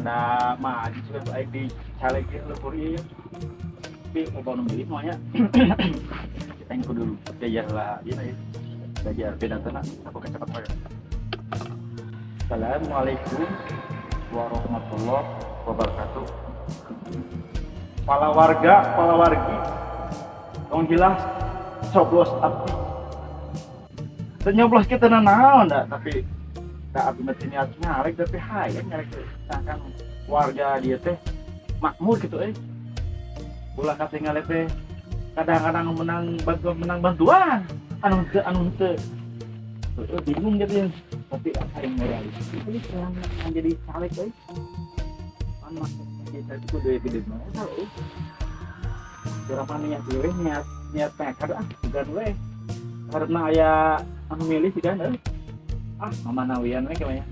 Rada maju juga aing di caleg ge leukur ieu. Tapi loba nu milih mah nya. Kita yang kudu belajar lah ieu ya. Belajar beda tenang aku kecepat wae. Assalamualaikum warahmatullahi wabarakatuh. Para warga, para wargi, tong jelas coblos abdi. Teu nyoblos kita naon da, tapi da abdi mah teu niat nyaleg, tapi hayang nyaleg teh. Sangkan warga dia teh makmur gitu euy. Ulah katingali teh kadang-kadang menang bantuan, anu henteu, anu henteu. Heeh, bingung gitu ya. Tapi aing realistis ini sekarang yang jadi caleg euy. Kan maksud kita itu kudu gede banget euy. Urang mah niat we, niat niat tekad ah, bukan we. Karena aya anu milih sih kan euy. Ah, mama nawian we kayaknya.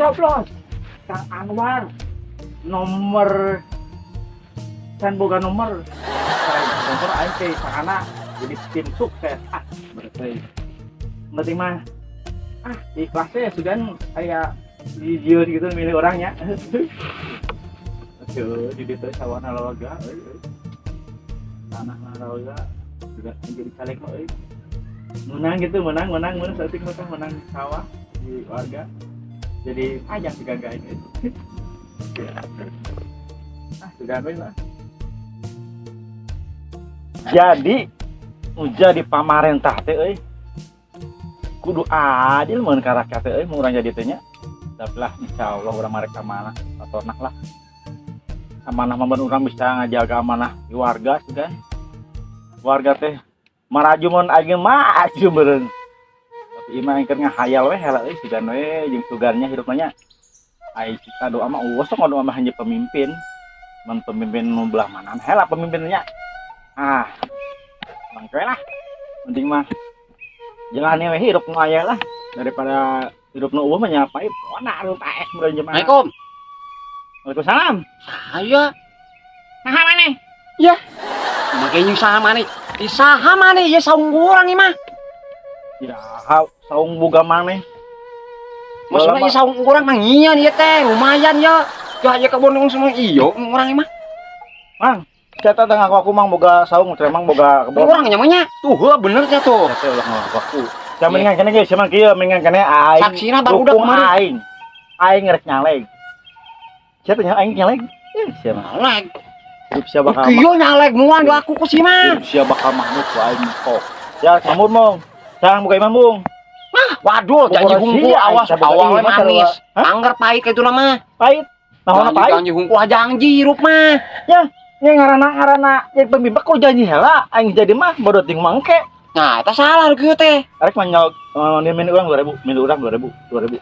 Coblos Kang Anwar nomor can boga nomor. Nomor aing teh sakana jadi tim sukses ah, berarti penting mah ah ikhlas ya, sudah kayak jujur gitu milih orangnya. Aduh, di ditu sawahna lalga euy euy. Tanah lalga juga menjadi caleg mah euy. Menang gitu, menang, menang, menang saeutik mah tah, menang sawah di warga. Jadi pajak juga gak ini. Ya. Ah, sudah we lah. Jadi jadi pamarentah teh euy. Kudu adil mun ka rakyat teh euy, mun urang jadi teh nya. Tapi lah insyaallah urang marek amanah atau lah. Amanah mah urang bisa ngajaga amanah di warga sudah. Warga teh maraju mun aing maju meureun. Tapi imah keur ngahayal we heula euy, sugan we jeung sugannya hidup nya. Ai kita doa mah euweuh, sok doa mah hanya pemimpin. Mun pemimpin nu belah mana heula pemimpinnya. Ah. Bangke lah. Penting mah jalani we hidup nu aya lah, daripada hidup nu euweuh mah nya pahit. Ona anu paeh meureun jelema. Assalamualaikum. Waalaikumsalam. Saya. Nah, maneh? Ya. Makanya saha maneh? Di saha maneh ya saung urang ieu mah. Ya, saung boga maneh. Maksudnya ieu saung urang mah ngian ieu teh, lumayan ya. Ya ya kebon semua iyo urang ieu mah. Mang, saya teh ngaku aku mang boga saung, teh mang boga kebon. Urang nya tuh, heuh bener nya tuh. Saya teh ulah ngaku aku. Saya mendingan kene ge, sia kieu mendingan kene aing. Saksina baru udah dukung kemarin. Aing. Aing rek nyaleg. Sia teh aing nyaleg. Eh, sia mah. Nyaleg. Hidup sia bakal Kieu nyaleg muan laku ku si mah. Hidup sia bakal makmur ku aing kok. Ya, makmur mong. Sang buka imam bung. Waduh, janji Bogor hungkul sia, awas aing saboga awal we imah manis. sarua. Hah? Angger pahit kitu mah. Pahit. Nah, pahit. Janji hungkul janji hirup mah. Ya ngaranna ngaranna jadi pemimpin kok janji heula, aing jadi mah bodoh ting mangke. Nah, eta salah kieu teh. Arek mah nyok min urang 2000, min urang 2000, 2000.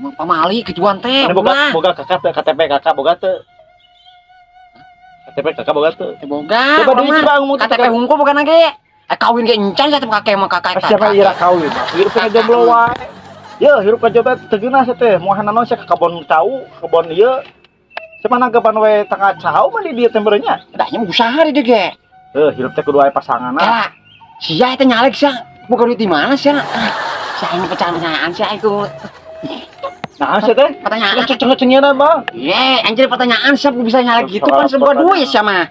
Mah pamali kituan teh. Mana boga Ulah. Boga kakak teu KTP kakak boga teu? KTP kakak boga teu? Teu boga. Coba Urang duit mah. coba ngomong. KTP hungkul bukan lagi. Eh kawin ge encan saya teh kakek mah kakek. Siapa ira kawin? Hirup ka jomblo wae. Ye, hirup ka jomblo teu geunah sia teh. Moal naon sia ka kebon cau, kebon ieu. Sia nangkepan we tengah cau mah di dieu teh meureun nya. Dah nya usaha di dieu ge. Heuh, hirup teh kudu aya pasanganna. Kela. Sia teh nyaleg sia. Boga duit di mana sia? Ah, sia ini pertanyaan sia itu. Nah, sia teh. Pertanyaan. Ceng-cengna bang. Ye, anjir pertanyaan sia bisa nyaleg gitu kan sebuah duit sia mah.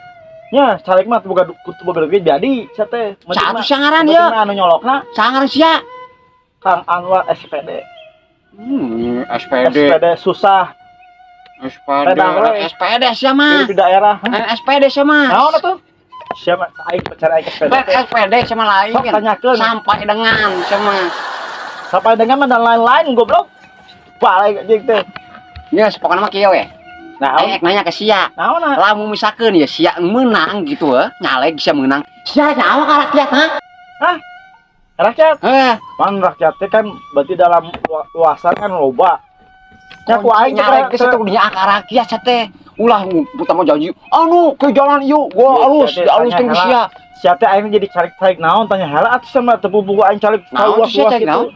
Nya, caleg mah boga kudu boga duit jadi sia teh. Satu sia ngaran ye. Anu nyolokna Sangaran sia. Kang Anwar SPD. SPD. SPD susah. SPD. Pedang we. SPD sia mah. Hidup di daerah. Lain SPD sia mah. Naon atuh? Siapa aing pacar aing SPD? Lain SPD sama lain. Sok tanyakeun. Sampai dengan sama. Sampai dengan dan lain-lain goblok. Balik anjing teh. Ya, pokoknya mah kieu we. Naon? Aing nanya ke sia. Naon nah? Lamun misalkan ya sia menang gitu eh, nyaleg sia menang. Sia nyawa ka rakyat ha? Rakyat. Heh, Pan rakyat teh kan berarti dalam luasan kan loba. Nya ku aing teh nyaleg ke situ dinya ka rakyat sia teh. Ulah pertama janji, anu ke jalan yuk, gua Iya, alus, sia teh alus tanya teh heula. sia. Sia teh aing jadi caleg-caleg naon tanya heula atuh sama teu buku aing caleg Naon tuh sia luas-luas teh, gitu. naon?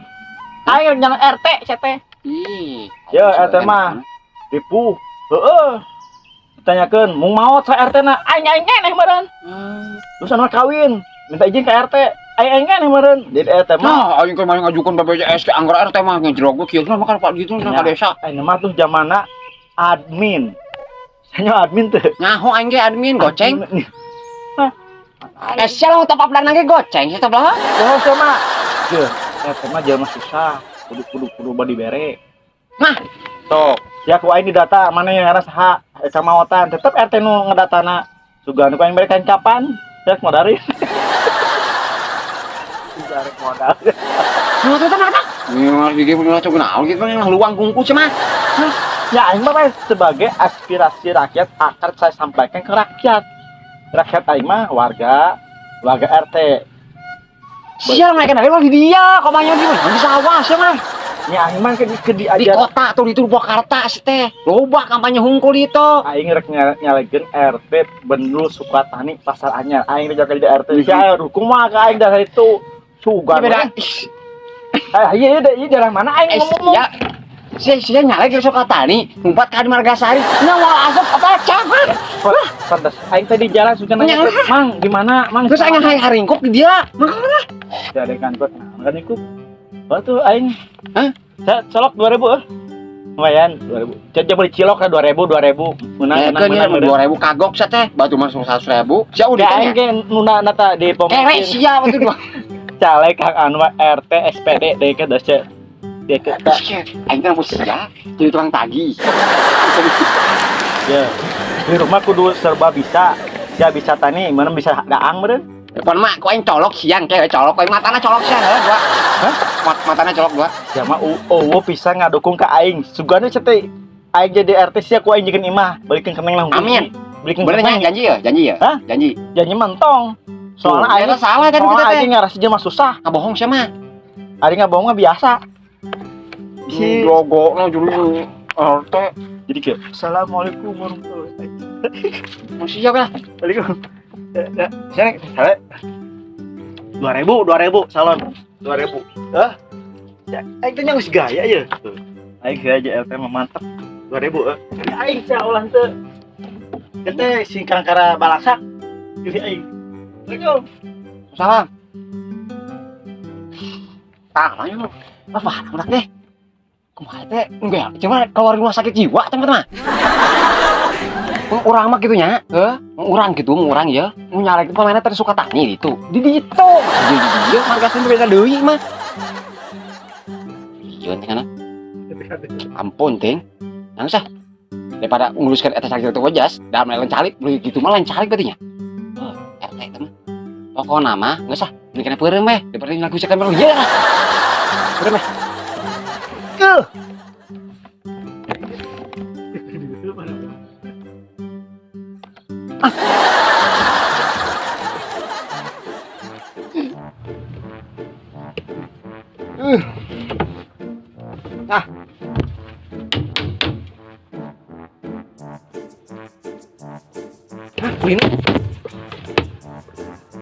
Aing nyala RT sia teh. Ih. Ya, RT mah. Ripuh. Heeh. Ditanyakeun, "Mung maot sa RT na?" Aing aing keneh meureun. Terus anu kawin, minta izin ke RT. Aing aing keneh meureun. Jadi RT mah Nah, aing kan main ngajukan BPJS ke anggar RT mah ngejrok gua kieu mah kan Pak gitu nah Ya. ka desa. Aing mah tuh zamana Admin. Saya admin tuh. Nyaho aing ge admin goceng. Admin. Eh, sia lamun top up dana ge goceng sia teh belah. Oh, sama. Ge, eta mah jelema susah. Kudu kudu kudu badi bere. Nah, Tuh, ya ku aing didata mana yang ngaran saha eta maotan tetep RT nu ngedatana. Sugan ku aing bere kain kapan? Rek modalin. Rek modal. Nu teh mah. Ini gigi punya cok naon gitu mah luang kungku sia mah. Ya aing mah sebagai aspirasi rakyat akan saya sampaikan ke rakyat. Rakyat aing mah warga, warga RT. Sia mereka dari di dia, komanya di mana? Di sawah sia mah. Ya aing mah ke Di diajar kota tuh di Purwakarta sih teh. Loba kampanye hungkul itu. Aing rek nyalegeun RT Bendul Sukatani Pasar Anyar. Aing rek jaga di RT. Sia dukung mah ka aing dari itu. Sugan. Beda. Eh, iya iya iya daerah mana aing ngomong. Ya. Sia sia nyaleg ke Sukatani, ngumpat ka di Margasari. Nya moal asup apa capan. Pantes aing tadi jalan suka nanya, "Mang, gimana? Mang?" Terus aing hayang haringkuk di dia. Mana? Dari kantor. Nah, kan ikut. Batu aing. Hah? Saya colok 2000 eh. Lumayan 2000. Jajak beli cilok lah 2000 2000. Menang menang menang. 2000 kagok sia teh. Batu masuk 100.000. Sia udah Ya aing ge nuna nata di pom. Kere sia waktu dua. Caleg Kang Anwar RT SPD deket dah sia. Deket ta. Aing teh sia jadi tukang tagih. Ya. Di rumah kudu serba bisa. Sia bisa tani, mana bisa daang meureun. Depan mah ku aing colok siang kayak colok ku aing matana colok siang heuh gua. Hah? Matana colok gua. Sia mah eueuh pisan ngadukung ka aing. Sugana sia teh aing jadi RT sia ku aing jieun imah, balikeun keneng lah. Amin. Balikeun Bener nya keneng. janji ya? Janji ya? Hah? Janji. Janji mentong. Soalnya Tuh, aing eta salah kan soalnya kita teh. aing ngarasa jelema susah. Ngabohong sia mah. Aing ngabohong mah biasa. Si Logona jadi RT. Jadi kayak Assalamualaikum warahmatullahi wabarakatuh. Mau siap lah. Waalaikumsalam. Ya, saya saya 2000 2000 salon 2000. Hah? Ya, aing teh geus gaya ya. Aing gaya aja RT mah mantep. 2000 eh. Jadi aing sia ulah teu. Teh singkang kara balaksak. Jadi aing. Assalamualaikum. Salam. Tah, ayo. Apa udah deh. Kumaha teh? Enggak, cuma keluar rumah sakit jiwa teman-teman. Urang mah gitu nya, heuh, urang gitu, urang ya. Mau nyalek pemainnya teh Sukatani gitu. Di ditu. Di dieu margasna beda deui mah. Ieu teh kana. Ampun ting. Nang sah. Daripada nguruskan eta sakit itu wajas, dalam lain calik, beli gitu mah lain calik berarti nya. Heuh, RT teh mah. Pokokna mah geus ah, ini kena peureum weh, daripada lagu sekan baru ieu lah. Peureum weh. Keuh. Nah. Hah, ini.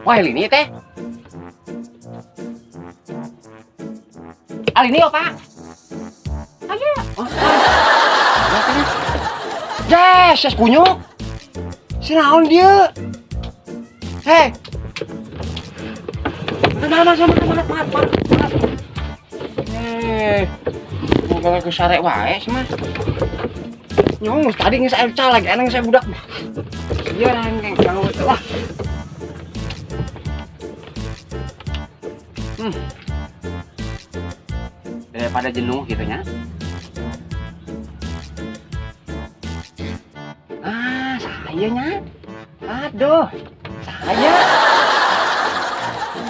Wah, ini teh. Al ini ya, Pak. Ayo. Oh, yes, yes kunyuk. Si naon dia? Hei. Mana mana mana mana mana. Mau kalau ke sare wae sih mah. Nyong tadi geus aya caleg, eneng saya budak. Iya neng kang lah. Daripada jenuh gitu nya. Ah, saya nya. Aduh, saya.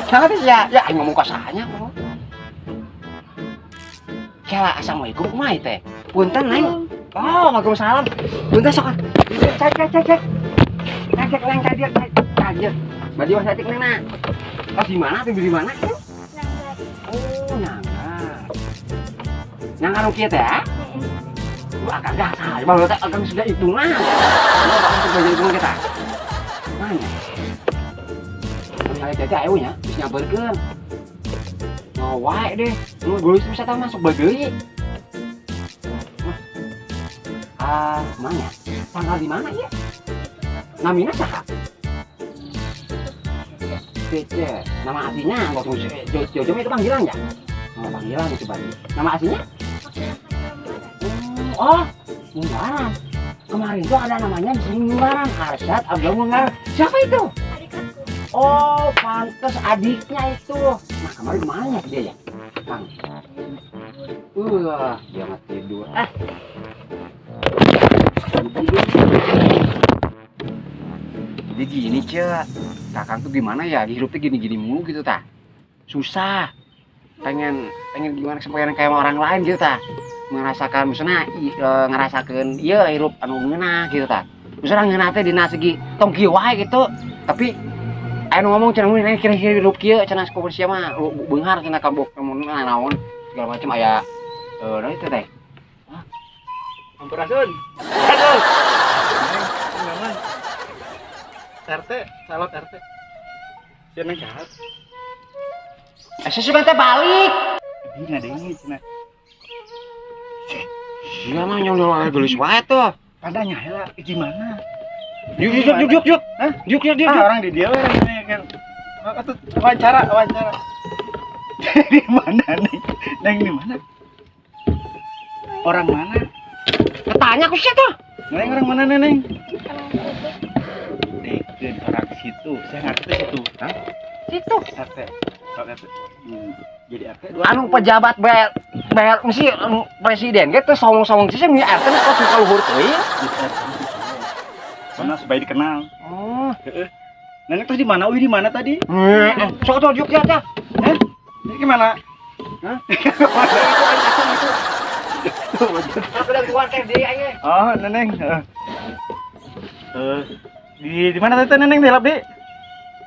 Kenapa sih ya? Ya, aing ngomong ka sahanya kok. Kela, assalamualaikum kumaha teh? Punten neng. Oh, waalaikumsalam. Punten sok. Cek cek cek cek. Cek cek neng ka dieu, cek ka dieu. Badi wah saeutik neng na. Oh, di mana tuh di mana? Oh, nyangga. Nyangga nu kieu teh? Wah, kagak salah. Baru teh akang sudah hitungan. Wah, bakal sudah hitungan kita. Mana? Saya jaga ayo nya, bisa nyamperkeun. Oh, wae deh. Nu geus bisa tah masuk bageui. Ah, mana? Tanggal di mana ya? Namina saha? Cece. Nama aslinya waktu Jojo itu panggilan ya? Nama panggilan itu Bali. Nama aslinya? Oh, Munggaran. Kemarin tuh ada namanya di sini Munggaran. Arsyad Abdul Munggaran. Siapa itu? Adik aku. Oh, pantes adiknya itu. Nah, kemarin kemana ya dia ya? Kang. Wah, dia mah tidur. Ah. Tidur. Jadi gini, Cek. Kakang tuh gimana ya? Hidup tuh gini-gini mulu gitu, tah. Susah. Pengen pengen gimana, pengen kayak orang lain gitu, tah. Merasakan misalnya ngerasakeun ieu hirup anu ngeunah gitu, tah. Misalnya ngeunah teh dina segi tong kieu wae gitu. Tapi aya nu ngomong cenah mun kira-kira hirup kieu cenah komersial mah beunghar cenah kabok mun naon segala macam aya naon itu teh. Sampurasun. Aduh. Neng, RT, calon RT. Si Neng jahat. Eh, sesuka teh balik. Ini ngadengi cenah. Iya mah nyolong wae geus wae tuh. Tandanya heula gimana? Yuk yuk yuk yuk yuk. Hah? Yuk yuk yuk. Ah, orang di dia we ini kan. Atuh wawancara, wawancara. Di mana, Neng? Neng di mana? Orang mana? Tanya ku sia tuh. Neng orang mana, Neng? Orang situ. Neng orang situ. Saya ngerti situ. Hah? Situ. RT. Calon RT. Jadi RT dua. Anu pejabat BL BL mesti anu presiden gitu sombong-sombong sih nya RT mah kok kaluhur teuing. Jadi RT. Karena supaya dikenal. Oh. Heeh. Nenek tuh di mana? Wih, di mana tadi? Sok tuh yuk ya tah. Hah? Ini gimana? Hah? Aku udah keluar teh deui aing. Oh, Neneng. Heeh. Eh, di mana tadi Neneng di di?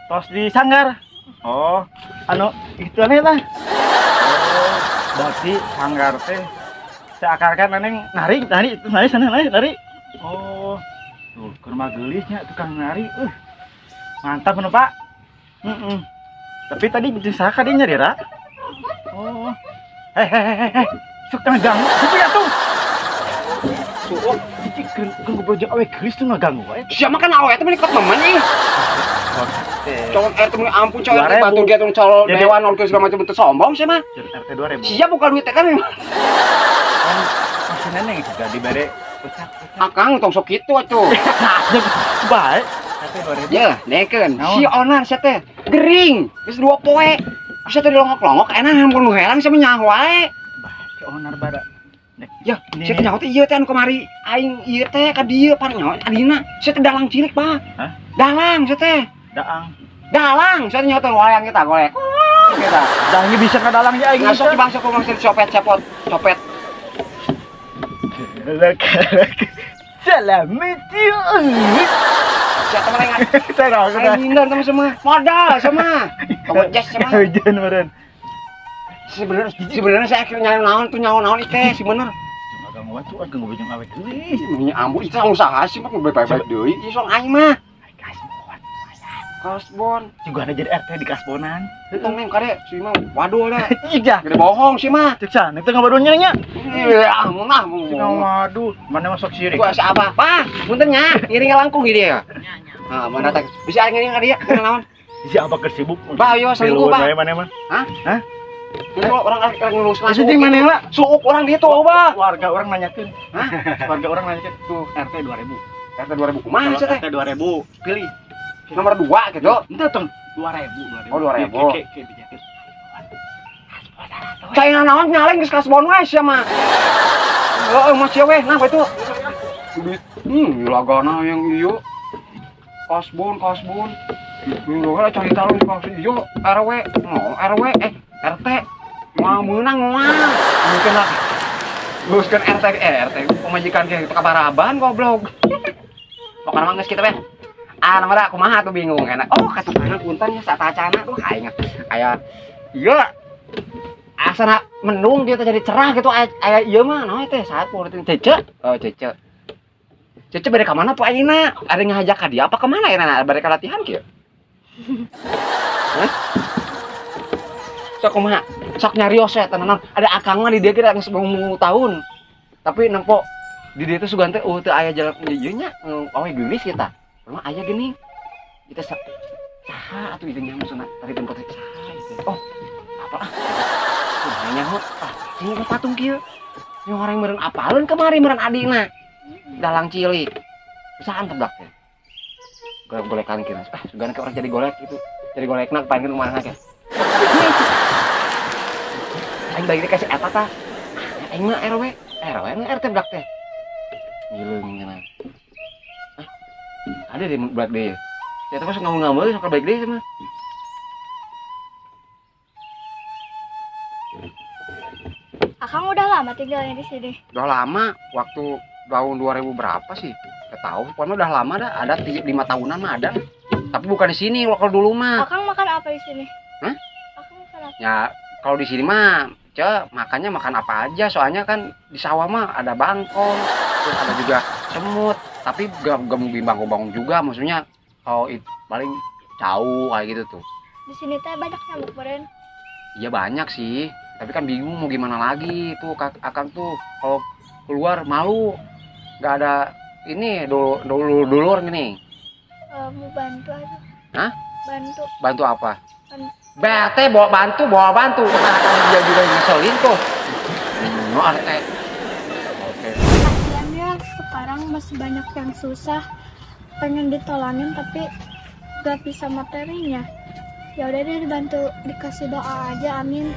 Tos di sanggar. Oh, anu itu aneh lah. Oh, berarti sanggar teh seakan-akan Neneng nari, nari, itu nari sana nari, nari. Oh, tuh ke rumah geulisnya tukang nari. Mantap anu, Pak. Heeh. Tapi tadi bisa saka dia nyari, Ra. Oh. Hei. Sok ngaganggu. Situ ya tuh. Oh, cici keur keur ngobrol jeung awe geulis tuh ngaganggu wae. Siapa kan awe teh menikot momen ih. Calon RT meni ampun calon RT 2000. batur dia tuh calon Jadi- dewan non segala macam itu sombong sih mah. Jadi RT 2000. Siap buka duit teh kan. Kan kasih Neneng juga dibere ucap. Akang tong sok kitu atuh. Baik. RT 2000. Ya, nekeun. Naon? Si onar sia teh gering. Geus dua poe. Sia teh dilongok-longok enak hampun nu herang sia mah nyaho wae. Baik, si onar bara. Ya, sia teh nyaho teh ieu teh anu kamari aing ieu teh ka dieu pan nyaho adina. Sia teh dalang cilik, Pak. Hah? Dalang sia teh. Daang. Dalang sia teh nyaho teh wayang kita golek. Kita. Daangnya bisa ka dalang ya aing. Ngasok di bangsa kumaha copet cepot, copet. Selamat Sia teh mah Saya aing minder sama semua. Modal sama. Toko jas sama. Hujan meureun. Sebenarnya sebenarnya saya akhirnya nyaho naon tuh nyaho naon itu sebenarnya. Cuma ganggu tuh ganggu jeung awe geulis. Ini ambu itu usaha sih mah baik-baik deui. Ieu soang aing mah. Kasbon. Kasbon. Juga ada jadi RT di Kasbonan. Untung neng kade si mah waduh dah. Iya. Gede bohong sih mah. Cek sana itu ngabadunya nya. Iya, ah mun ah Cek mun. waduh, mana masuk sirik. Gua siapa? Pak, punten nya, ngiring langkung gitu ya. Nah, mana tak bisa ngiring ka dia, kana naon? Si apa keur sibuk? Bah, ayo selingkuh, Bah. Mana mah? Hah? Hah? Ini orang orang ngurus Itu jeung mana lah? Suuk orang dia tuh, Bah. Warga orang nanyakeun. Hah? Warga orang nanyakeun tuh RT 2000. RT 2000 kumaha sih teh? RT 2000. Pilih. Nomor 2 gitu. Ente tong 2000, 2000. Oh, 2000. Ke ke ke. Cai naon nyaleng geus kasbon we sia mah. Heeh, mah sia we, nah itu. Duit. Lagana yang ieu. Kasbon, kasbon. Ini cari tahu di kasbon ieu RW, no, RW RT. Moal meunang moal. Mungkin lah. Luruskan RT RT pemajikan kayak gitu kabaraban goblok. Pokoknya mah geus kitu we. Ah, nama kumaha tuh bingung enak. Oh, kata tangan punten nya satacana tuh aing. Aya ieu asana mendung dia teh jadi cerah gitu aya aya ieu mah naon teh saat politik cece. Oh, cece. Cece bade ka mana tuh ayeuna? Ada ngajak ka dia apa kemana ayeuna? Bade ka latihan kieu? Hah? Sok kumaha? Sok nyarios ya tenan. Ada akang mah di dia kira geus 10 tahun. Tapi nempo di dia teh sugan teh teu aya jalan ieu nya awe geulis kita. Rumah aya geuning. Kita saha atuh ieu nya maksudna tadi tempat teh saha itu. Oh, apa ah? Kumaha nyaho? Ah, sini ke patung kieu. Ini orang meureun apaleun kamari meureun adina. Dalang cilik. Bisaan tebak teh. Golek-golekan kira. Ah, sugan ke orang jadi golek gitu. Jadi golekna paling kemana ke. Aing balik kasih eta tah. Aing mah RW, RW mah RT budak teh. Ngileung cenah. Ah, ada deh budak deh. Ya tapi sok ngambul-ngambul sok balik deui mah. Akang udah lama tinggalnya di sini. Udah lama, waktu tahun 2000 berapa sih? Gak tahu, pokoknya udah lama dah, ada 5 tahunan mah ada. Tapi bukan di sini, kalau dulu mah. Akang makan apa di sini? Hah? Akang makan apa? Ya, kalau di sini mah, ce, makannya makan apa aja. Soalnya kan di sawah mah ada bangkong, terus ada juga semut. Tapi gak mungkin bangkong-bangkong juga, maksudnya kalau itu paling jauh kayak gitu tuh. Di sini teh banyak nyamuk beren. Iya banyak sih, tapi kan bingung mau gimana lagi tuh akang tuh kalau keluar malu, nggak ada ini dulu dulur gini. Mau bantu aja. Hah? Bantu. Bantu apa? Bantu. BT bawa bantu, bawa bantu. Kan dia juga ngeselin tuh. No, RT. Oke. Kasian ya, sekarang masih banyak yang susah, pengen ditolongin tapi gak bisa materinya. Ya udah deh, dibantu dikasih doa aja, amin.